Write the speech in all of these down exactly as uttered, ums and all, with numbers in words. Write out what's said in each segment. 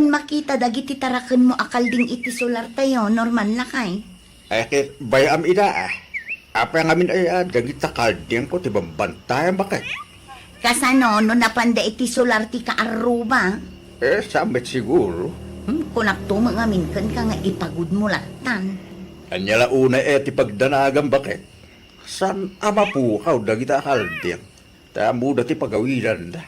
Makita dagiti tarakenmo a kalding iti solar tayo, Norman, lakay. Ay, ket bayam ida, ah. Apay ngamin aya dagita kaldingko ti bambantayan, baket? Kasano no napanda iti solar ti kaarruba? Eh, saan met siguro? Hmm, kunakto met ngamin kenka nga ipagudmo lattan. Ania la unay, eh, ti pagdanagam, baket? Saan a mapukaw dagita a kalding? Ta ammoda ti pagawidanda.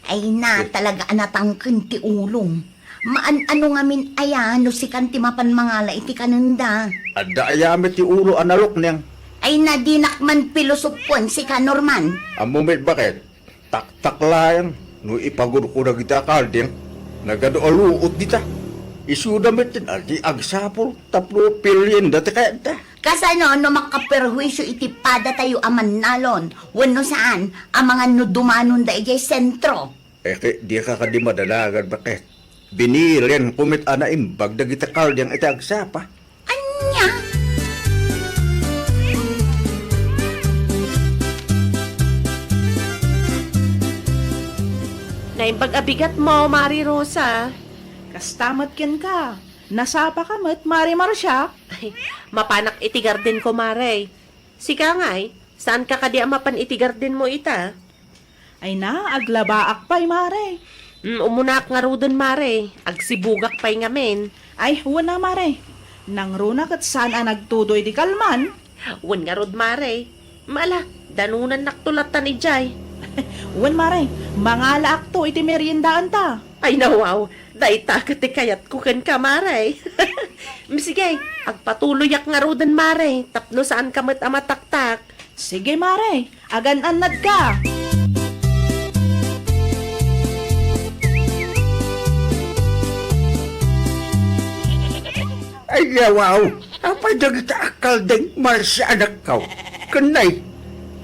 Ay na, eh, talaga a natangken ti ulom. Maan-ano ngamin aya no sikan ti mapan mangala iti kanenda? Adda aya met ti ulo a nalukneng. Ay na, dinak man pilosopoen sika, Norman. Ammo met, baket? Taktak laeng no ipagudko dagita a kalding. Nagadu a luot dita. Isuda met ti agsapul tapno pilienda ti kayatda. Kasano no makaperhuisyo iti padatayo a mannalon wenno saan, amangan no dumanonda idiay sentro? Eh, ket dika kadi madanagan, baket? Binilenko met a naimbag dagita kalding iti agsapa. Ania? Naimbag a bigatmo, Mari Rosa. Kasta met kenka. Nasapaka met, Mari Marcia. Ay, mapanak iti gardenko, Mare. Sika ngay, saanka kadi a mapan iti gardenmo ita? Ay na, aglabaak pay, Mare. Mm, umunaak ngaruden, Mare. Agsibugak pay ngamin. Ay, wen a, Mare. Nangruna ket saan a nagtudo iti kalman. Wen ngarud, Mare. Mala, danonannakto lattan idiay. Wen, Mare. Mangalaakto iti meriendaanta. Ay, nawaw. Dayta ket ti kayatko kenka, Mare. Sige, agpatuloyak ngaruden, Mare, tapno saanka met a mataktak. Sige, Mare, agan-annadka. Ay, yawaw! Apay dagita a kalding, Marcia, anakko? Ken nay,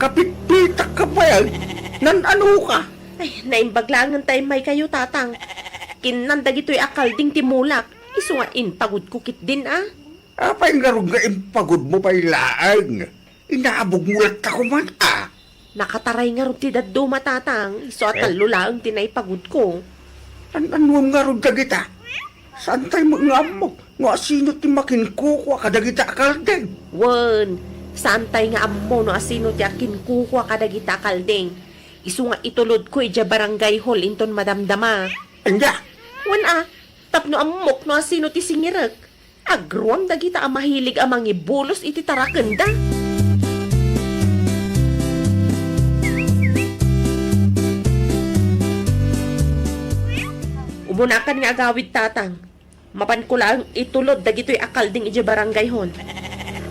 kapitpitakka pay, ay? Nan-anoka? Ay, naimbag laengen ta immaykayo, Tatang. Kinnan dagitoy a kalding ti mulak, isu nga impagudko ketdin, a. Apay ngarud nga impagudmo pay laeng? Inabogmo latta koma, a. Nakataray ngarud ti dadduma, Tatang, isu a, eh, tallo laeng ti naipagudko. An-anuem ngarud dagita? Saantay met nga ammo no asino ti makinkukua kadagita a kalding. Wen, saantay nga ammo no asino ti akinkukua kadagita a kalding. Isu nga itulodko idiay barangay hall inton madamdama. Ania? Wen a, tapno ammok no asino ti singirek. Agruam dagita a mahilig a mangibulos iti tarakenda. Umunakan nga agawid, Tatang. Mapanko laeng itulod dagitoy a kalding idiay barangay hall.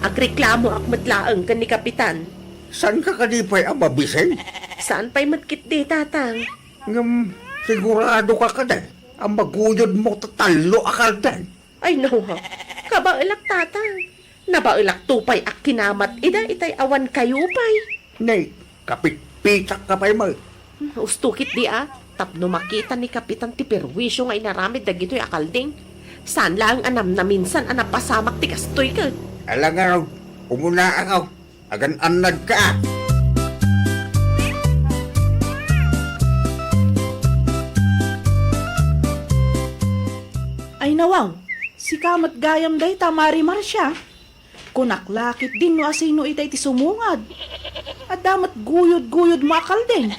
Agreklamoak met laeng ken ni Kapitan. Saanka kadi pay a mabising? Saan pay met ketdi, Tatang. Ngem, siguradoka kadi a maguyodmo ta tallo a kalding? Ay, no, ha? Kabaelak, Tatang. Nabaelakto pay a kinamat ida itay awan kayo pay. Nay, kapitpitakka pay met. Hmm, usto ketdi a, tapno makita ni Kapitan ti perwisyo nga inaramid dagitoy a kalding. Saan laeng a namnaminsan a napasamak ti kastoy ket. Ala ngarud, umunaak, aw. Agan-annadka. Ay, nawaw, sika met gayam dayta, Mari Marcia. Kunak la ketdin no asino itay ti sumungad. Adda met guyod-guyodmo a kalding.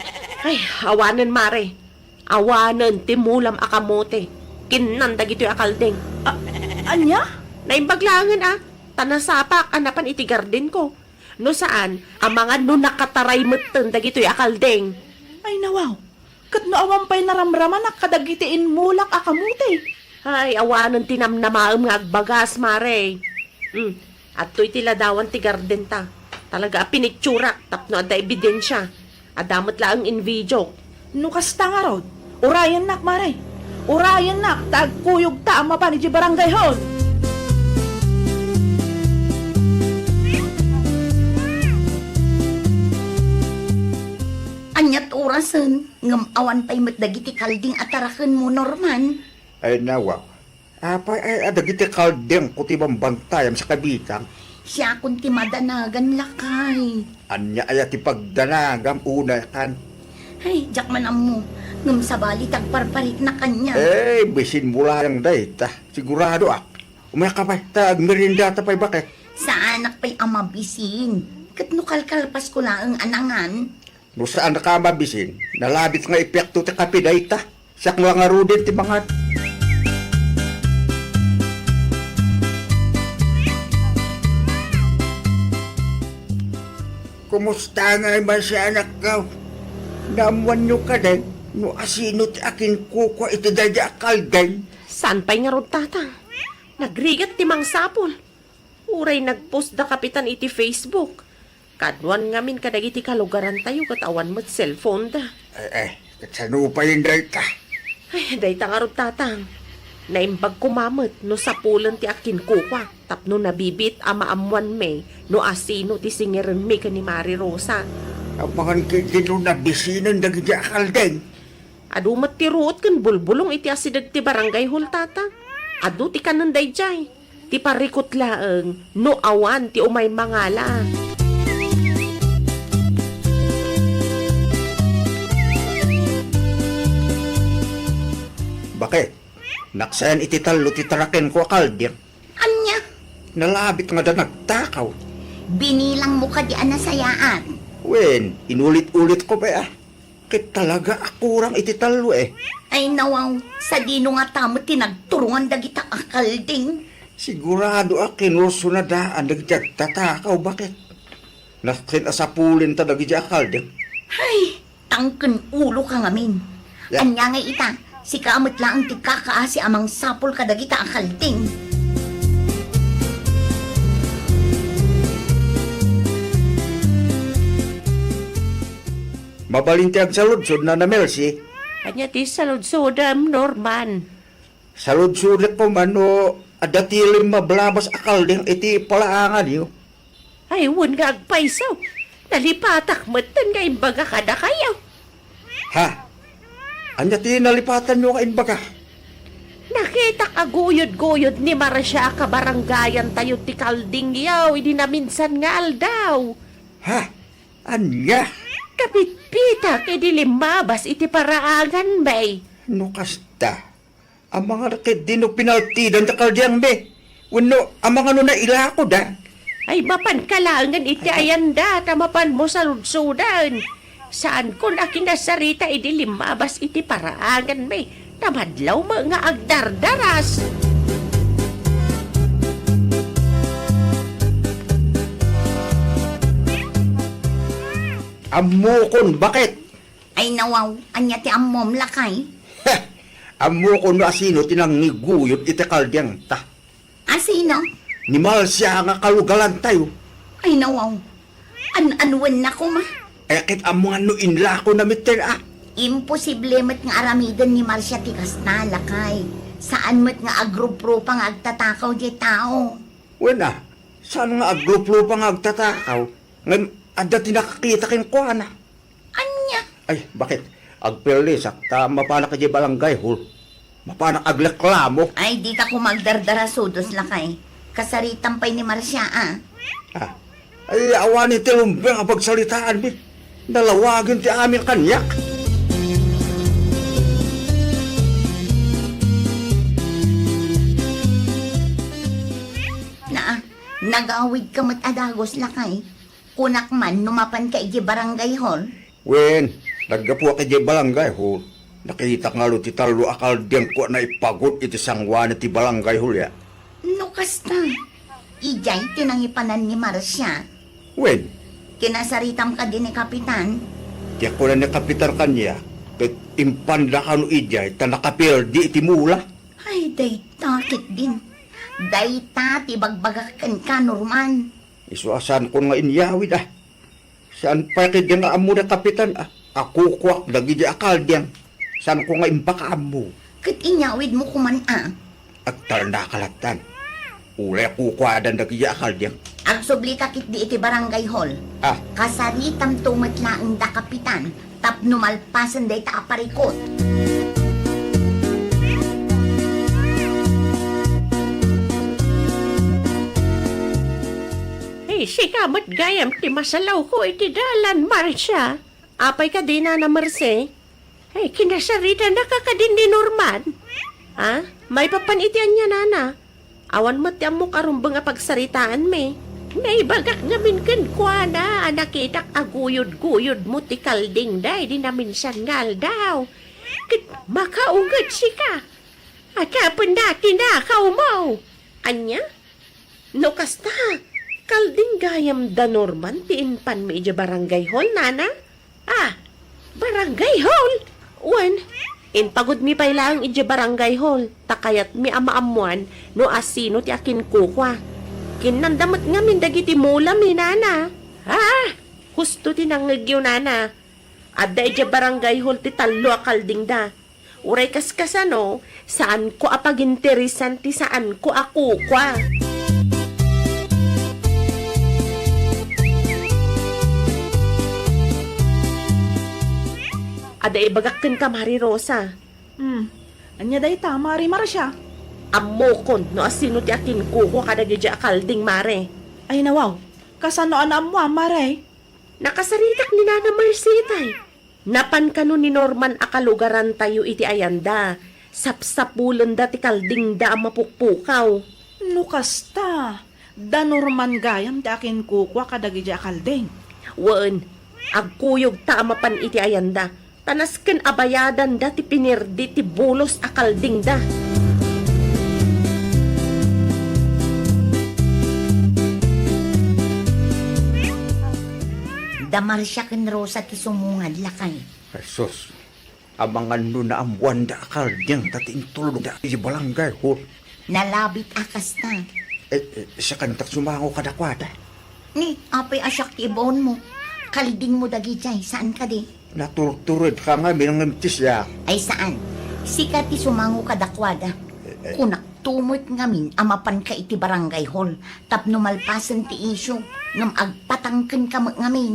Ay, awanen, Mare. Awanen ti mulam a kamote. Kinnan dagitoy a kalding. A-, ania? Naimbag laengen a, ta nasapak a napan iti gardenko. No saan, amangan no nakataray metten dagitoy a kalding. Ay, nawaw. Ket no awan pay naramramanak kadagiti inmulak a kamote. Ay, awanen ti namnamaem nga agbagas, Mare. Hmm, adtoy ti ladawan ti gardenta. Talaga a pinicturak tapno adda ebidensia. Adda met laeng in video. No kasta ngarud, urayennak, Mare. Urayennak ta agkuyogta a mapan idiay barangay hall. Ania't orasen, ngem awan pay met dagiti kalding a tarakenmo, Norman? Ay, nawaw. Apay aya dagiti kaldingko ti bambantayam, Sakabitang? Siakon ti madanagan, lakay. Ania aya ti pagdanagam unay, kan? Ay, diak man ammo. Ngem sabali ti agparpariknak kaniak. Eh, bisinmo laeng dayta. Siguradoak. Umayka pay, ta agmeriendata pay, baket. Saanak pay a mabisin. Ket no kalkalpasko laeng a nangan. No saanka a mabisin, nalabit nga ipiakto ti kape dayta. Siak nga ngaruden ti mangan. Kumusta ngay, Marcia, anakko? Naammoanyo kadi no asino ti akinkukua iti daydi a kalding? Saan pay ngarud, Tatang? Nagrigat ti mangsapul. Uray nagpost da Kapitan iti Facebook. Kaduan ngamin kadagiti kalugarantayo ket awan met cellphone da. Eh, eh, ket sano pay dayta? Ay, dayta ngarud, Tatang. Naimbag koma met no sapulen ti akinkukua tapno nabibiit a maammoanmi no asino ti singirenmi ken ni Mari Rosa. Amangan ket di no nabisinen dagiti a kalding. Adu met ti ruot ken bulbulong iti asideg ti barangay hall, Tatang. Adu ti kanen daydiay. Ti parikut laeng no awan ti umay mangala. Baket, naksayan iti tallo ti tarakenko a kalding. Ania? Nalabit nga da nagtakaw. Binilangmo kadi a nasayaat? Wen, inulit-ulitko pay a. Ket talaga a kurang iti tallo, eh. Ay, nawaw, sadino ngata met ti nagturongan dagita a kalding? Sigurado a kinurso na daan dagiti agtatakaw, baket. Nasken a sapulenta dagiti a kalding. Ay, tangken uloka ngamin. Ya. Ania ngay ita, sika met laeng ti kakaasi a mangsapul kadagita a kalding. Mabalin ti agsaludsod, Nana Mercy. Ania ti saludsodem, Norman? Saludsodek koma no adda ti limmablabas a kalding iti paraanganyo. Ay, wen nga agpayso. Nalipatak metten nga imbaga kadakayo. Ha? Ania ti nalipatanyo nga imbaga? Nakitak a guyod-guyod ni Marcia a kabarangayantayo ti kaldingyo idi naminsan nga aldaw. Ha? Ania? Kapitpitak idi limmabas iti paraanganmi. No kasta, amangan ket di no pinaltidan ti kaldingmi. Wenno, amangan no nailakoda. Ay, mapanka laengen iti ayanda ta mapanmo saludsoden. Saankon a kinasarita idi limmabas iti paraanganmi. Ta madlaw met nga agdardaras. Ammokon, baket? Ay, nawaw, ania ti ammom, lakay? Heh! Ammokon no asino ti nangiguyod iti kaldingta. Asino? Ni Marcia nga kalugarantayo. Ay, nawaw. An-, anuenna koma? Eh, ket ammoan no inlakona metten a. Imposible met nga aramiden ni Marcia ti kasta, lakay. Saan met nga agruprupa nga agtatakaw diay tao. Wen a, saan nga agruprupa nga agtatakaw? Ngem adda ti nakakita kenkuana. Ania? Ay, baket? Agperlisak ta mapanak idiay barangay hall. Mapanak agreklamo. Ay, dika koma agdardarasudos, lakay. Kasaritam pay ni Marcia, a. Ah. Ay, awanen ti lumbeng a pagsaritaanmi. Nalawagen ti amin kaniak. Naa, nagawidka met a dagus, lakay. Kunak man no mapanka idiay barangay hall. Wen, naggapuak idiay barangay hall. Nakitak ngarud ti tallo a kaldingko a naipagod iti sangoanan ti barangay hall, ya. No kasta, idiay ti nangipanan ni Marcia. Wen? Kinasaritam kadi ni Kapitan? Ti kuna ni Kapitan kaniak, ket impanda kano idiay ta nakaperdi iti mula. Ay, dayta ketdin. Dayta ti ibagbagak kenka, Norman. Isu a saankon nga inyawid, a. Saan pay ketdi nga ammo ni Kapitan, a. Akukuak dagidi a kalding. Saanko nga impakaammo. Ket inyawidmo koman, a. Agtalnaka lattan. Uray kukuadan dagidi a kalding. Agsublika ketdi iti barangay hall. Ah. Kasaritamto met laeng da Kapitan tapno malpasen dayta a parikut. Hey, sika met gayam ti masalawko iti dalan, Marcia. Apay kadi, Nana Mercy? Ay, kinasaritanaka kadin ni Norman? Ha? Maipapan iti ania, nana? Awan met ti ammok a rumbeng a pagsaritaanmi. Naibagak ngamin kenkuana a nakitak a guyod-guyodmo ti kaldingda idi naminsan nga aldaw. Ket makaunged sika. Ata penda ti nakawmo. Ania? No kasta, kalding gayam da Norman ti impanmi idiay barangay hall, nana? Ah, barangay hall? Wen, impagudmi pay laeng idiay barangay hall, ta kayatmi a maammoan no asino ti akinkukua. Kinnanda met ngamin dagiti mulami, nana. Ah, husto ti nangngegyo, nana. Adda idiay barangay hall ti tallo a kaldingda. Uray kaskasano, saanko a paginteresan ti saanko a kukua. Adda ibagak kenka, Mari Rosa. Hmm. Ania dayta, Mari Marcia? Ammokon no asino ti akinkukua kadagiti a kalding, Mare. Ay, nawaw. Kasano a naammoam, Mare? Nakasaritak ni Nana Marcita, eh. Napan kano ni Norman a kalugarantayo iti ayanda. Sapsapulenda ti kaldingda a mapukpukaw. No kasta, da Norman gayam ti akinkukua kadagiti a kalding. Wen, agkuyogta a mapan iti ayanda. Ta nasken a bayadanda ti pinerdi ti bulos a kaldingda. Da Marcia ken Rosa ti sumungad, lakay. Jesus, amangan no naammoanda a kaldingda ti intulongda iti barangay hall. Nalabit a kasta. Eh, eh, sakantak sumango kadakuada. Ni, apay a siak ti ibaonmo? Kaldingmo dagijay, saan kadi? Naturturedka ngamin ngem ti siak. Ay, saan. Sika ti sumango kadakuada. Eh, eh. Kunak tumot ngamin a mapanka iti barangay hall tapno malpasen ti isyu ngem agpatangkenka met ngamin.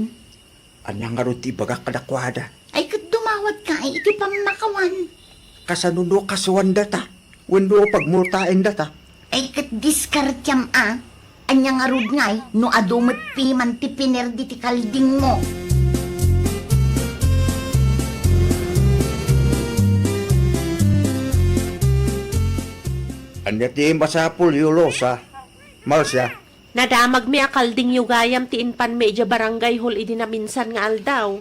Ania ngarud ti ibagak kadakuada? Ay, ket dumawat ka ay iti pammakawan. Kasano no kasuandata? Wenno pagmultaendata? Ay, ket diskartiam a. Ania ngarud ngay no adu met piman ti pinerdi ti kaldingmo? Ania ti masapulyo, Rosa? Marcia? Nadamagmi a kaldingyo gayam ti impanmi idiay barangay hall idi naminsan nga aldaw.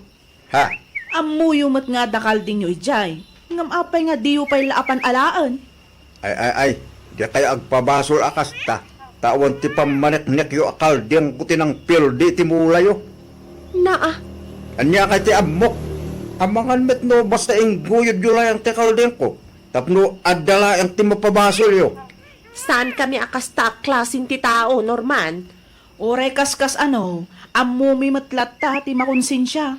Ha? Ammoyo met nga adda kaldingyo idiay. Ngem apay nga diyo pay la apan alaen? Ay, ay, ay, dikay agpabasol a kasta, ta awan ti pammaneknekyo a kaldingko ti nangpirdi ti mulayo. Naa. Ania kay ti ammok? Amangan met no basta ingguyodyo laeng ti kaldingko, tapno adda laeng ti mapabasolyo. Saankami a kasta a klasen ti tao, Norman. Uray kaskasano, ammomi met latta ti makonsensia.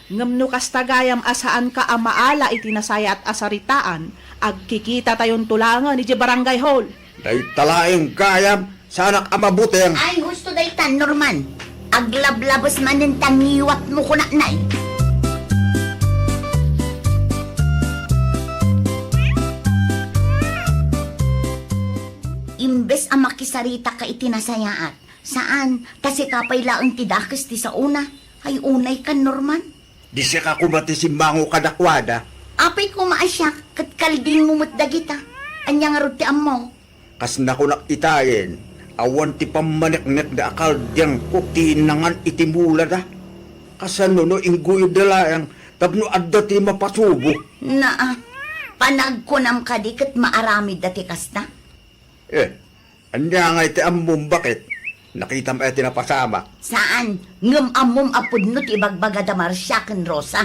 Ngem no kasta gayam a saanka a maala iti nasayaat a saritaan, agkikitatayon tulangen idiay barangay hall. Dayta laeng gayam, saanak a mabuteng. Ay, husto dayta, Norman. Aglablabes manen ta ngiwatmo kunanay. Imbes a makisarita ka iti nasayaat, saan, ta sika pay laeng ti dakes ti saona. Ay, unay kan, Norman. Di sika koma ti simmango kadakuada. Apay koma a siak, ket kaldingmo met dagita. Ania ngarud ti ammo? Kas nakunak itayen, awan ti pammaneknekda a kaldingko ti nangan iti mulada. Kasano no ingguyodda laeng tapno adda ti mapasubo? Naa, panagkunam kadi ket maaramidda ti kasta? Eh, ania ngay ti ammom, baket? Nakitam aya ti napasamak? Saan, ngem ammom a pudno ti ibagbagada Marcia ken Rosa.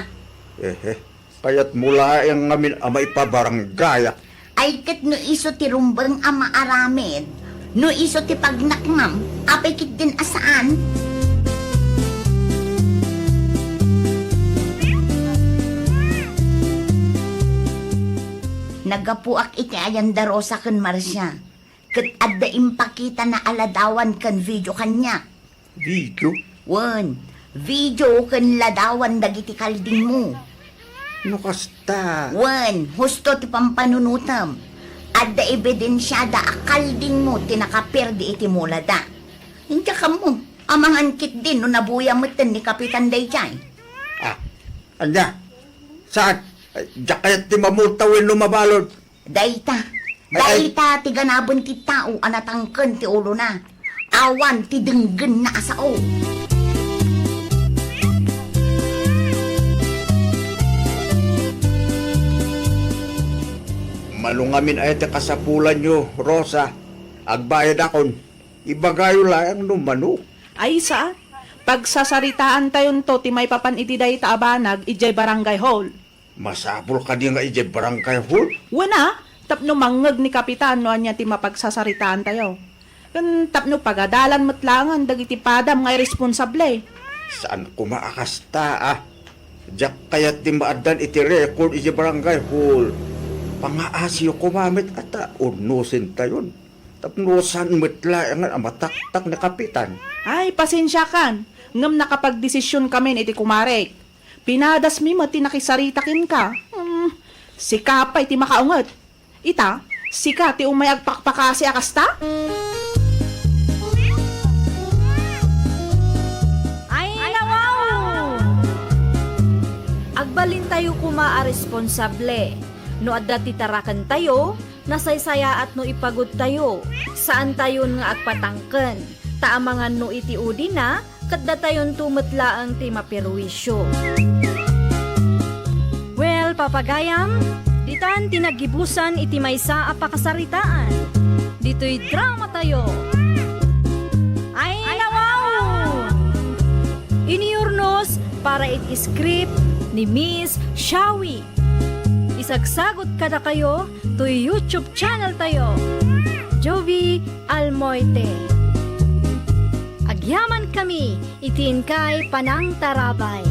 Eh, eh, kayatmo laeng ngamin a maipabaranggayak. Ay ket no isu ti rumbeng a maaramid, no isu ti pagnakmam, apay ketdin a saan? Naggapuak iti ayanda Rosa ken Marcia. Ket adda impakitana a ladawan ken video kaniak. Video? Wen, video ken ladawan dagiti kaldingmo. No kasta. Wen, husto ti pampanunotem. Adda ebidensiada a kaldingmo ti nakaperdi iti mulada. Inka kammo, amangan ketdin no nabuya metten ni Kapitan daydiay. Ah, ania? Saan? Ay, diak kayat ti mamulta wenno mabalud. Dayta. Ay, ay. Dayta ti ganaben ti tao a natangken ti ulona. Awan ti denggenna a sao. Mano ngamin aya ti kasapulanyo, Rosa. Agbayadakon. Ibagayo laeng no mano. Ay, saan? Pagsasaritaantayonto ti maipapan iti dayta a banag idiay barangay hall. Masapul kadi nga idiay barangay hall? Wen a, tapno mangngeg ni Kapitan no ania ti mapagsasaritaantayo. Ken tapno pagadalan met laengen dagiti padam nga iresponsable. Saan koma a kasta, a. Diak kayat ti maaddan iti record iti barangay hall. Pangaasiyo koma met a ta unnosentayon. Tapno saan met laengen a mataktak ni Kapitan. Ay, pasensiakan. Ngem nakapagdesisionkamin iti kumarek. Pinadasmi met ti nakisarita kenka. Hmm, sika pay ti makaunget. Ita, sika ti umay agpakpakasi a kasta? Ay, nawaw! Agbalintayo koma a responsable. No adda ti tarakentayo, nasaysayaat no ipagudtayo. Saantayon nga agpatangken. Ta amangan no iti udina, ket datayonto met laeng ti maperwisyo. Well, papagayam, ditan ti naggibusan iti maysa a pakasaritaan. Ditoy dramatayo. Ay, nawaw! Iniurnos para iti script ni Miss Shawi. Isagsagut kadakayo toy YouTube channel tayo, Jovi Almoite. Agyaman kami iti inkay panangtarabay.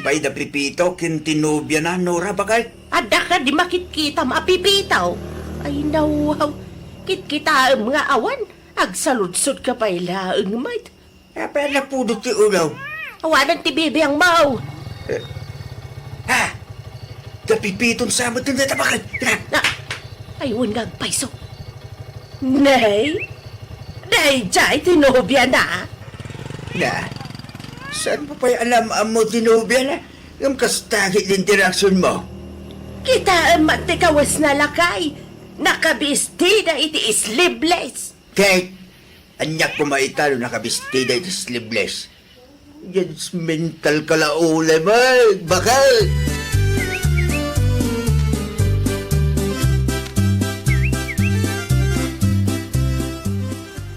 Pay da Pipito ken ti nobiana, Nora, bakay? Adda kadi makitkitam a Pipito? Ay, nawaw. Kitkitaem nga awan. Agsaludsodka pay laeng met. Apay a napudot ti ulo? Awanen ti bibiangmo. Eh. Ha? Da Pipiton sa met ti natabakan. Na, ay, wen nga agpayso. Nay? Daydiay ti nobiana? Na, saan mo pay alam-ammo ti nobiana? Ngem kasta ketdin ti reaksionmo. Kitaem met ti kawesna, lakay. Nakabistida iti sleeveless. Kay, ania koma ita no nakabistida iti sleeveless? Judgmental ka la, ulem, ay, bakal!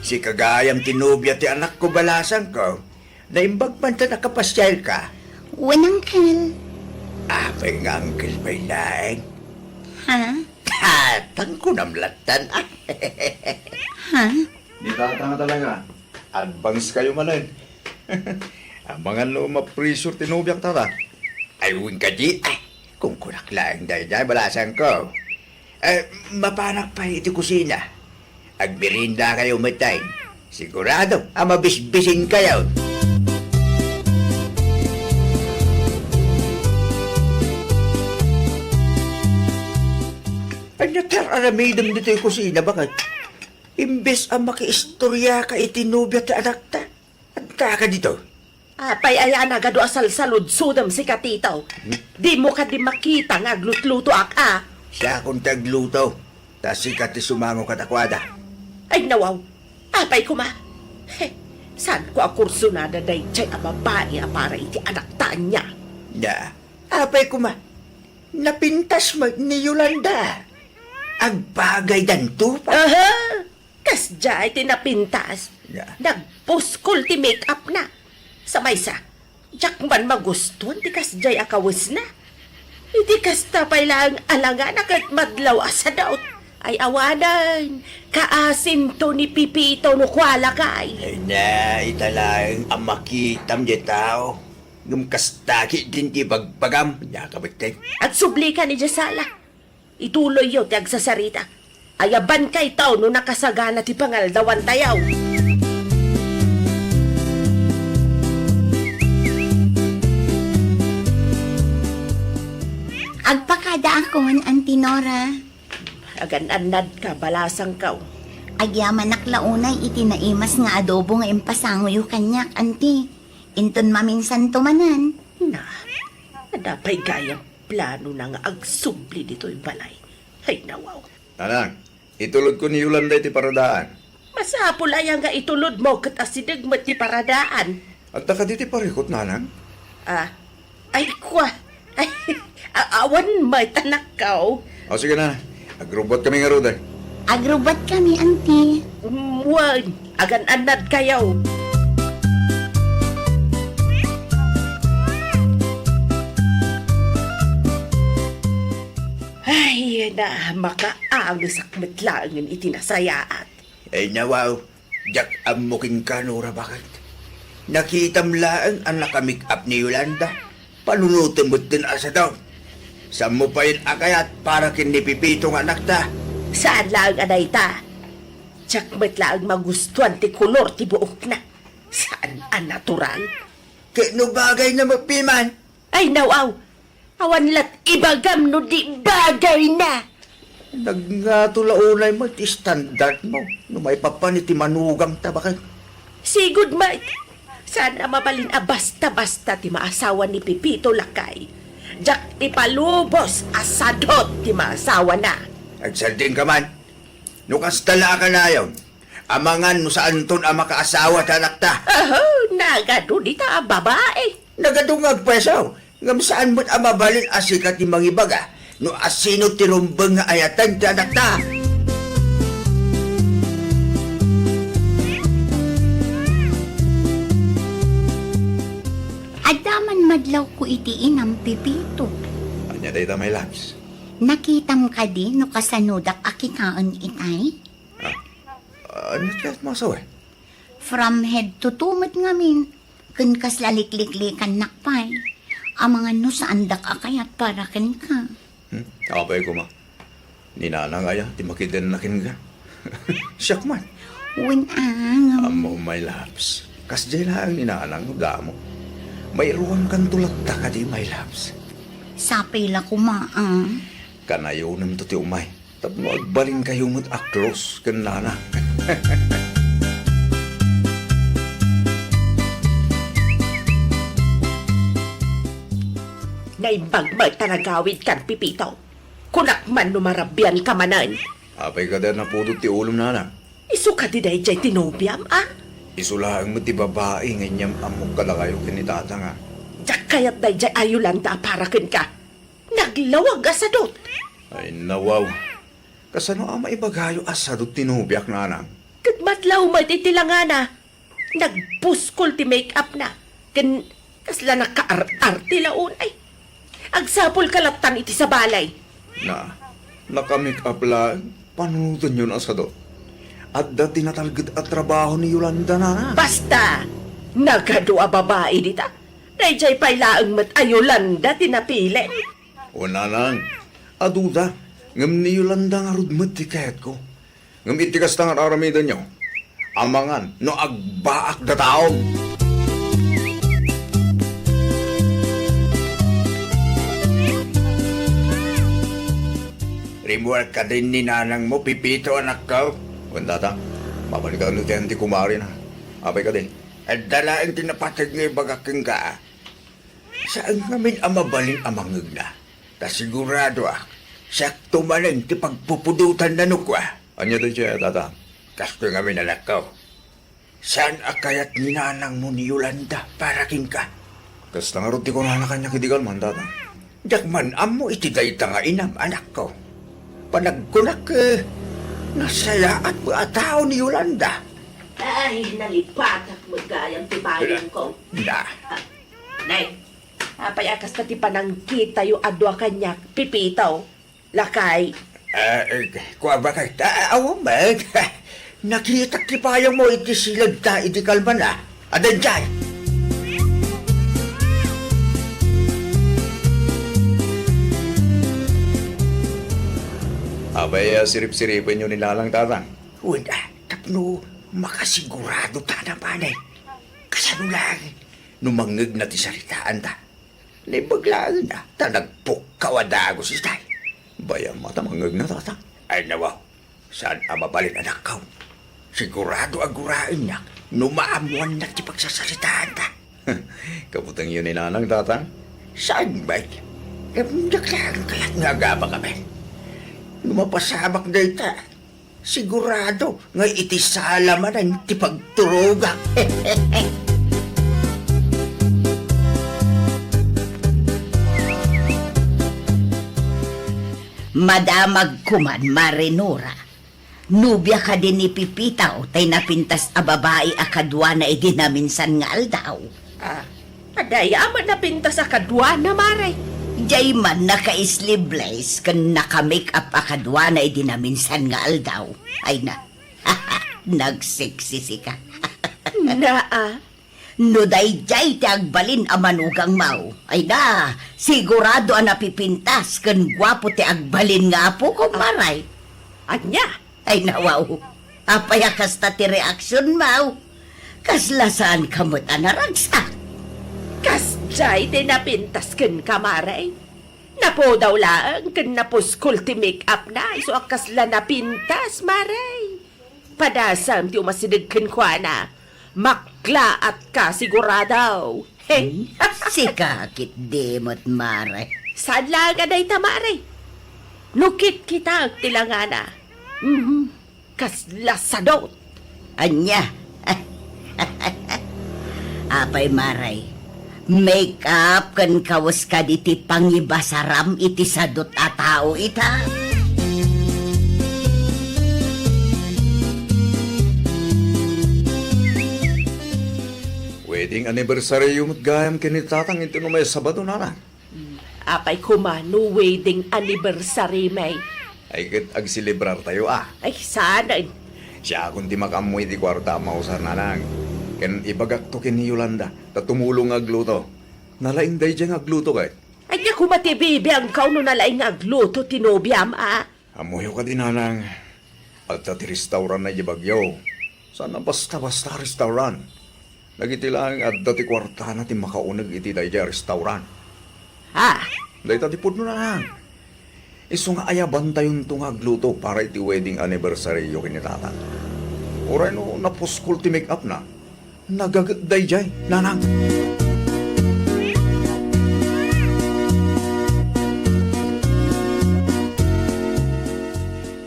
Sika gayam ti nobia ti anakko, balasangko. Naimbag man ta nakapasiarka? Wen, uncle. Apay nga uncle pay laeng? Ha? Tatang kunam lattan, ah. Ha? Ni tata nga talaga. Advance kayo manen. Amangan no ma-pressure ti nobiak, tata. Ay, wen kadi. Ay, kunkunak laeng daydiay, balasangko. Eh, mapanak pay iti kusina. Agmerienda kayo met, tay. Sigurado a mabisbisin kayo. Ania ti ar-aramidem ditoy kusina, bakay? Imbes a makiistoriaka iti nobia ti anakta, adda ka dito. Apay aya nagadu a salsaludsodem sika, Tito? Hmm? Dimo kadi makita nga aglutlutoak, a? Siakon ti agluto, ta sika ti sumango kadakuada. Ay, nawaw. Apay koma? He, saanko a kursunada daydiay a babai a para iti anakta ania? Na, apay koma? Napintas met ni Yolanda. Agbagaydanto pay. Aha! Kasdiay ti napintas. Ya. Nagpuskol ti make-up na. Sa maysa, diak man magustuan ti kasdiay a kawesna. Iti kasta pay laeng alangana ket madlaw a sadot. Ay awanen, kaasinto ni Pipito no kua, lakay. Ay na, ita laeng a makitam diay tao. Ngem kasta ketdin ti bagbagam, nia ka met, tay. Agsublikan idiay sala. Ituloyyo ti agsasarita. Ayabankayto no nakasagana ti pangaldawantayo. Agpakadaakon, Auntie Nora. Agan-annadka, balasangko. Agyamanak la unay iti naimas nga adobo nga impasangoyo kaniak, anti. Inton maminsanto manen. Na, adda pay gayam planona nga agsubli ditoy balay. Ay, nawaw. Nanang, itulodko ni Yolanda iti paradaan. Masapul aya nga itulodmo ket asideg met ti paradaan? Adda kadi ti parikut, nanang? Ah, ay, kua. Ay, a-, awan met, anakko. O, sige na. Agrubbuatkami ngarud, eh. Agrubbuatkami, anti. Mm, wen, agan-annadkayo. Ay, na, makaangesak met laengen iti nasayaat. Ay, nawaw, diak ammo kenka, Nora, baket. Nakitam laeng a naka-make-up ni Yolanda. Panunotem metten a sadot. Saanmo payen a kayat para ken ni Pepito nga anakta? Saan laeng a dayta. Diak met laeng magustuan ti kolor ti buokna. Saan a natural. Ket no bagayna met piman? Ay, nawaw! Awan la't ibagam no di bagayna! Nagngato la unay met ti standardmo no maipapan iti manugangta, baket. Sigud met, saan a mabalin a basta-basta ti maasawa ni Pepito, lakay. Diak ipalubos a sadot ti maasawana. Agsaldiingka man. No kasta la a kanayon, amangan no saanton a makaasawa ti anakta. Aho, nagadu dita a babai. Nagadu nga agpayso, ngem saan met a mabalin a sika ti mangibaga no asino ti rumbeng nga ayaten ti anakta. Adda man madlawko iti inam, Pepito. Ania dayta, my loves? Nakitam kadi no kasanodak a kitaen itay? Ah, ania ti kayat masawen? From head to toe met ngamin, ken kasla likliklikannak pay. Amangan no saandak a kayat para kenka. Hmm? Apay koma. Ni Nanang aya ti makidenna kenka? Siak man. Wen, ah, ngem. Ammo, my loves. Kasdiay laeng ni Nanang no damo. Mairuankanto latta kadi, my loves. Sapay la koma, ah. Kanayonemto ti umay. Tapno agbalinkayo met a close ken Nanang. Naimbag met ta nagawidkan, Pepito. Kunak man no marabianka manen. Apay kadi a napudot ti ulom, Nanang? Isu kadi daydiay ti nobiam, a? Isu laeng met ti babai nga inyam ammok kadakayo ken ni Tatang, a. Diak kayat daydiay a Yolanda a para kenka. Naglawag a sadot. Ay, nawaw. Kasano a maibagayo a sadot ti nobiak, Nanang? Ket madlaw met iti langana. Nagpuskol ti make-up na. Ken kasla nakaar-arte la unay. Agsapulka lattan iti sabali. Na, naka-make-up laeng, panunotenyo a sadot. Adda ti natalged a trabaho ni Yolanda, Nanang. Basta! Nagadu a babai dita. Daydiay pay laeng met a Yolanda ti napili. O, Nanang, aduda, ngem ni Yolanda ngarud met ti kayatko. Ngem iti kasta nga ar-aramidenyo, amangan no agbaak dataom. Rimmuar kadin ni nanangmo, Pepito, anakko. Wen, Tatang, mabalinka no ti ayan ti kumarina. Apay kadi? Adda laeng ti napateg nga ibagak kenka. Saan ngamin a mabalin a mangngegna. Ta siguradoak, siakto manen ti pagpupudotanna no kua. Ania daydiay, Tatang? Kastoy ngamin, anakko. Saan a kayat ni nanangmo ni Yolanda para kenka? Kasta ngarud ti kunana kaniak idi kalman, Tatang. Diak man ammo iti dayta nga inam, anakko. Panagkunak, eh, nasayaat met a tao ni Yolanda. Ay, nalipatak met gayam ti bayangko. Na. Ah, Nay, apay a kasta ti panangkitayo a dua kaniak, Pepito, lakay? Ah, eh, kua, baket. Ah, awan met. Nakitak ti bayangmo iti siled ta idi kalman, a. Adda idiay. Apay a sirip-siripenyo ni nanang, Tatang? Wen, a, tapno makasigurado ta a manen. Kasano laeng no mangngegna ti saritaanta? Naimbag laeng a ta nagpukkaw a dagus itay. Bayam a ta mangngegna, Tatang. Ay, nawaw. Saan a mabalin, anakko. Sigurado a guraennak no maammoannak ti pagsasaritaanta. Kabutengyo ni Nanang, Tatang? Saan met? Ngem diak laeng kayat nga agabagabel. No mapasamak dayta, sigurado nga iti sala manen ti pagturogak. Madamag koman, Mare Nora. Nobia kadi ni Pipitaw tay napintas a babai a kaduana idi naminsan nga aldaw? Ah, adda aya met napintas a kaduana, Mare? Diay man naka-sleeveless ken naka-make-up a kaduana idi naminsan nga aldaw. Ay na, nagseksisika. Naa, No daydiay ti agbalin a manugangmo, ay na, sigurado a napipintas ken guapo ti agbalin nga apok, Mare. Ania? Ay na, wow. Apay a kasta ti reaksionmo? Kasla saanka met a naragsak? Kasdiay ti napintas kenka, Mare. Napudaw laeng ken napuskol ti make-upna, isu a kasla napintas, Mare. Padasam ti umasideg kenkuana. Maklaatka sigurado. He? Hmm? Sika ketdi met, Mare. Saan laeng a dayta, Mare? No kitkitaek ti langana. Mhm. Kasla sadot. Ania? Apay, Mare? Make-up ken kawes kadi ti pangibasaram iti sadot a tao ita? Wedding anniversary-yo met gayam ken ni Tatang inton umay a Sabado, Nanang. Apay koma no wedding anniversary-mi? Ay, ket agselebrartayo, a. Ay, saan? Siakon ti makaammo iti kuarta a mausar, Nanang. Ken ibagakto ken ni Yolanda, ta tumulong nga agluto. Nalaing daydiay nga agluto ket. Ania koma ti bibiangko no nalaing nga agluto ti nobiam, a? Ammoyo kadi, Nanang, adda ti restaurant na idiay Baguio. Saan a basta-basta a restaurant. Dagiti laeng adda ti kuartana ti makauneg iti daydiay a restaurant. Ha? Dayta ti pudno, Nanang. Isu nga ayabantayonto nga agluto para iti wedding anniversary-yo ken ni Tatang. Uray no napuskol ti make-upna, nagaget daydiay, Nanang.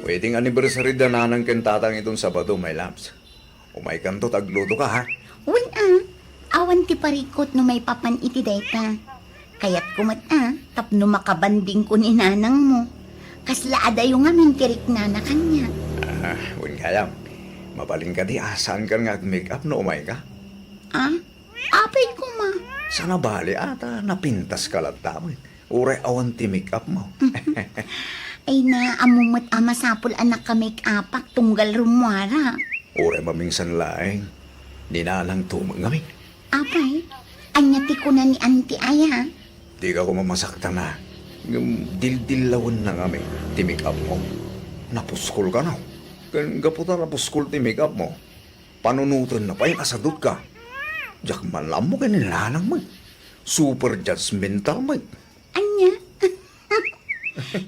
Wedding anniversary da Nanang ken Tatang iton Sabado, my loves. Umaykanto ta aglutoka, ha? Wen a, awan ti parikut no maipapan iti dayta. Kayatko met a tapno makabandingko ni nanangmo. Kasla adayo ngamin ti riknana kaniak. Ah, wen gayam. Mabalin kadi a saankan nga ag-make-up no umayka? Ah? Apay koma? Saan a bale a ta napintaska latta met. Uray awan ti make-upmo. Ay na, ammo met a masapul a naka-make-upak tunggal rummuarak. Uray mamingsan laeng, ni nanangto met ngamin. Apay, ania ti kuna ni Auntie aya? Dika koma masaktan a. Ngem dildillawenna ngamin ti make-upmo. Napuskolka, no? Ken gapu ta napuskol ti make-upmo, panunotenna pay a sadotka. Diak man la ammo ken ni nanang met. Super judgmental met. Ania?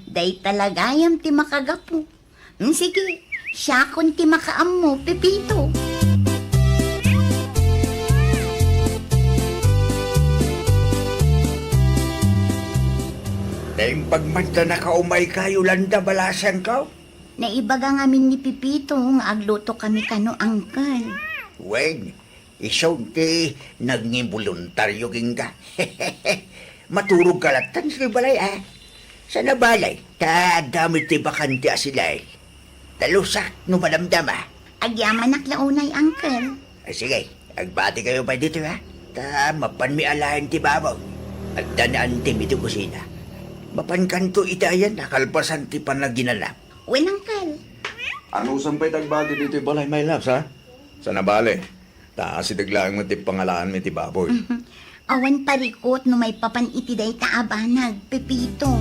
Dayta la gayam ti makagapu. Mm, sige, siakon ti makaammo, Pepito. Naimbag man ta nakaumayka, Yolanda, balasangko? Naibaga ngamin ni Pepito nga aglutokami kano, Uncle. Wen, isu ti nagingboluntario kenka. Maturogka latta idiay balay, a? Saan a bale, ta adda met ti bakante a silay. Talusak no madamdama. Agyamanak la unay, Uncle. Ah, sige, agbatikayo pay ditoy, a? Ta mapanmi alaen ti babaw. Adda ni Auntie-mi iti kusina. Mapankanto iti ayan a kalpasan ti panaginana. Wen, Uncle. Anusam pay ti agbati ditoy balay, my loves, a? Saan a bale, ta asideg laeng met ti pangalaanmi ti baboy. Awan parikut no maipapan iti dayta a banag, Pepito.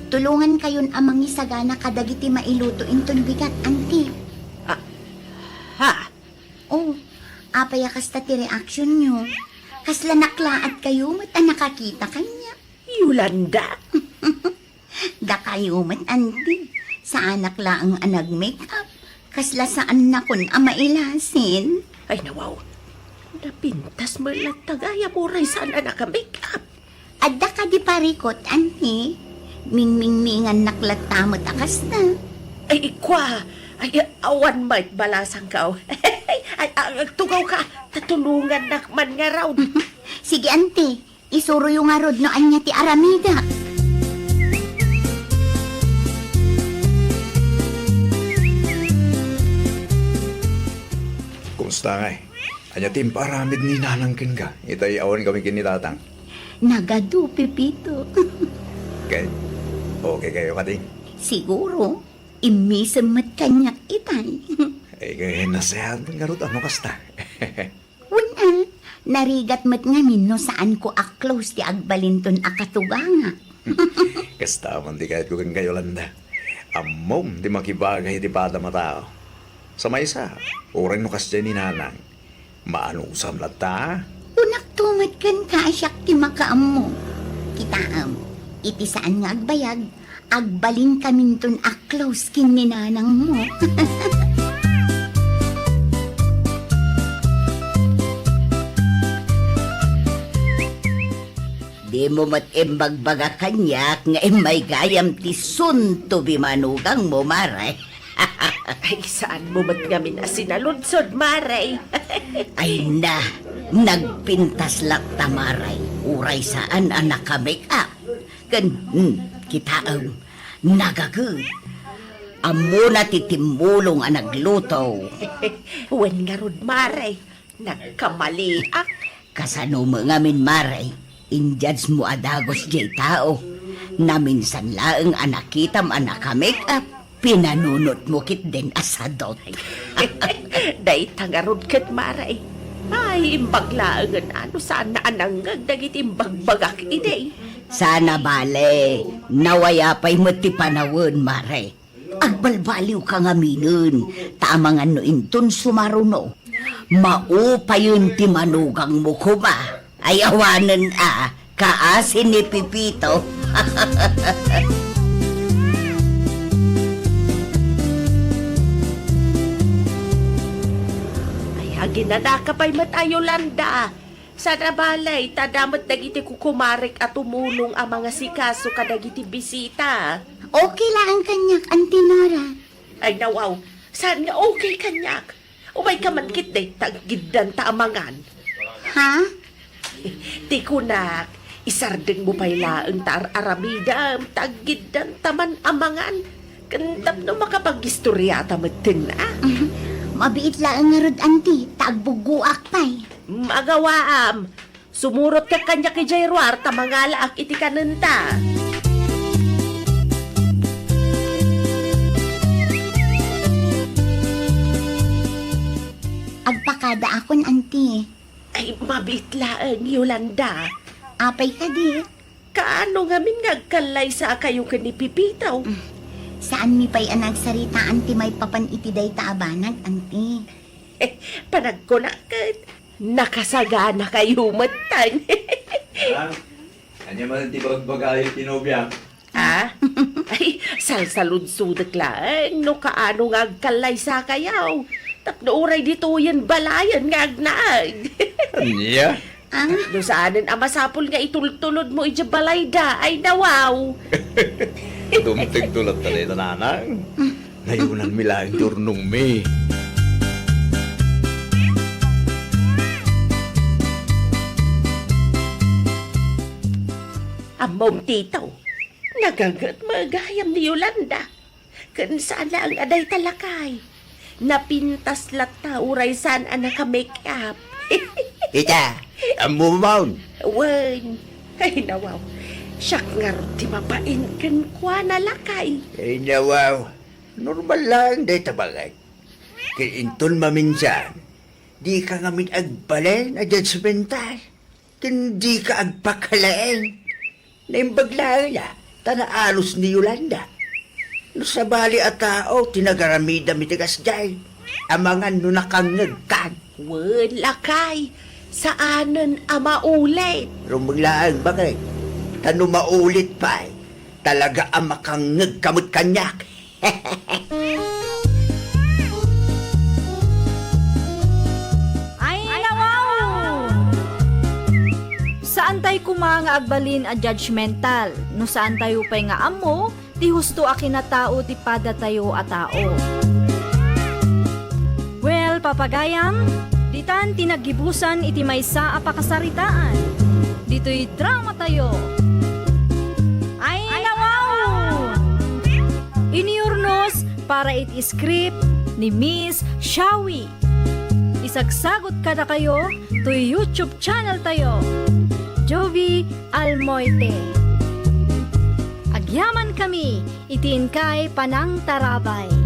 Tulongankayon a mangisagana kadagiti mailuto inton bigat, Auntie. Ah, ha? Oh, apay a kasta ti reaksionyo? Kasla naklaatkayo met a nakakita kaniak. Yolanda? Dakayo met, Auntie. Saanak laeng a nag-makeup. Kasla saannakon a mailasin. Ay, nawaw. Napintas met latta gayam uray saan a naka-makeup. Adda kadi parikot, Auntie? Mingmingmingannak latta met a kasta. Ay, ikwa. Ay, awan met balasangko. Ay, agtugawka. Ta tulongannak man ngarud. Sige, Auntie. Isuroyo ngarud no ania ti aramidak. Kumusta ngay? Ania ti impaaramid ni Nanang kenka? Itay awan kami ken ni Tatang. Nagadu, Pepito. Ket, okay kayo kadi? Siguro, immisem met kaniak itay. Ay, kay nasayaat ngarud no kasta. Wen a, narigat met ngamin no saanko a close ti agbalinton a katuganga. Kasta man ti kayatko kenka, Yolanda. Ammom ti makibagay iti padam a tao. Sa maysa, uray no kasdiay ni Nanang, maanusam latta. Kunakto met kenka a siak ti makaammo. Kitaem, iti saan nga agbayag, agbalinkaminton a close ken ni Nanangmo. Dimo met imbagbaga kaniak nga immay gayam ti suntob ti manugangmo, Mare. Ay, saanmo met ngamin a sinaludsod, Mare? Ay na, nagpintas latta, Mare. Uray saan a naka-makeup. Ken, hmm, kitaem, nagaget. Ammona ti timmulong a nagluto. Wen ngarud, Mare, nagkamaliak. Kasano met ngamin, Mare? In-judge mo a dagus diay tao. Naminsan laeng a nakitam a naka-makeup, pinanunotmo ketdin a sadot. Dayta ngarud ket, Mare. Ay, imbag laengen a no saanna a nangngeg dagiti imbagbagak idi. Sana bale, nawaya pay met ti panawen, Mare. Agbalbaliwka ngaminen, ta amangan no inton sumaruno, maupayen ti manugangmo koma. Ay awanen a, kaasi ni Pepito. Ay, aginanaka pay met a, Yolanda. Saan a bale, ta adda met dagiti kukumarek a tumulong a mangasikaso kadagiti bisita. Okay laeng kaniak, Auntie Nora. Ay, nawaw, saan nga okay kaniak? Umayka man ketdi ta aggiddanta a mangan. Ha? Ti kunak, isardengmo pay laeng ta ar-aramidem ta aggiddanta man a mangan. Ken tapno makapag-istoriata metten a. Mabiit laeng ngarud, Auntie, ta agbuggoak pay. Mm, agawaam. Sumurotka kaniak idiay ruar ta mangalaak iti kanenta. Agpakadaakon, Auntie. Ay, mabiit laeng, Yolanda. Apay kadi? Kaano ngamin nga agkallaysakayo ken ni Pepito? Mm. Saanmi pay a nagsaritaan ti maipapan iti dayta a banag, Auntie. Panagkunak ket, nakasaganakayo metten. Ah, ania man ti bagbagayo ti nobia? Ah? Ay, salsaludsodek laeng no kaano nga agkallaysakayo. Tapno uray ditoyen balayen nga agnaed. Ania? Ah? No saanen a masapul nga itultulodmo idiay balayda, ay nawaw. Dumtengto latta dayta, Nanang. Nayunanmi laeng ti urnongmi. Ammom, Tito, nagaget met gayam ni Yolanda. Ken saan laeng a dayta, lakay. Napintas latta uray saan a naka-make-up. Ita, ammom man? Wen. Ay, nawaw. Siak ngarud ti mabain kenkuana, lakay. Ay, nawaw. Normal laeng dayta, baket. Ket inton maminsan, dika ngamin agbalin a judgemental. Ken dika agpakalaing. Naimbag laeng a, ta naalus ni Yolanda. No sabali a tao ti nagaramidam iti kasdiay, amangan no nakangngegkan. Wen, lakay, saanen a maulit. Rumbeng laeng, baket. Ta no maulit pay, talaga a makangngegka met kaniak. Ay, nawaw! Saantay koma nga agbalin a judgmental no saantayo pay nga ammo ti husto a kinatao ti padatayo a tao. Well, papagayam, ditan ti naggibusan iti maysa a pakasaritaan. Ditoy dramatayo. Ay, nawaw! Iniurnos para iti script ni Miss Shawi. Isagsagot kadakayo toy YouTube channel tayo, Jovi Almoite. Agyaman kami iti inkay panangtarabay.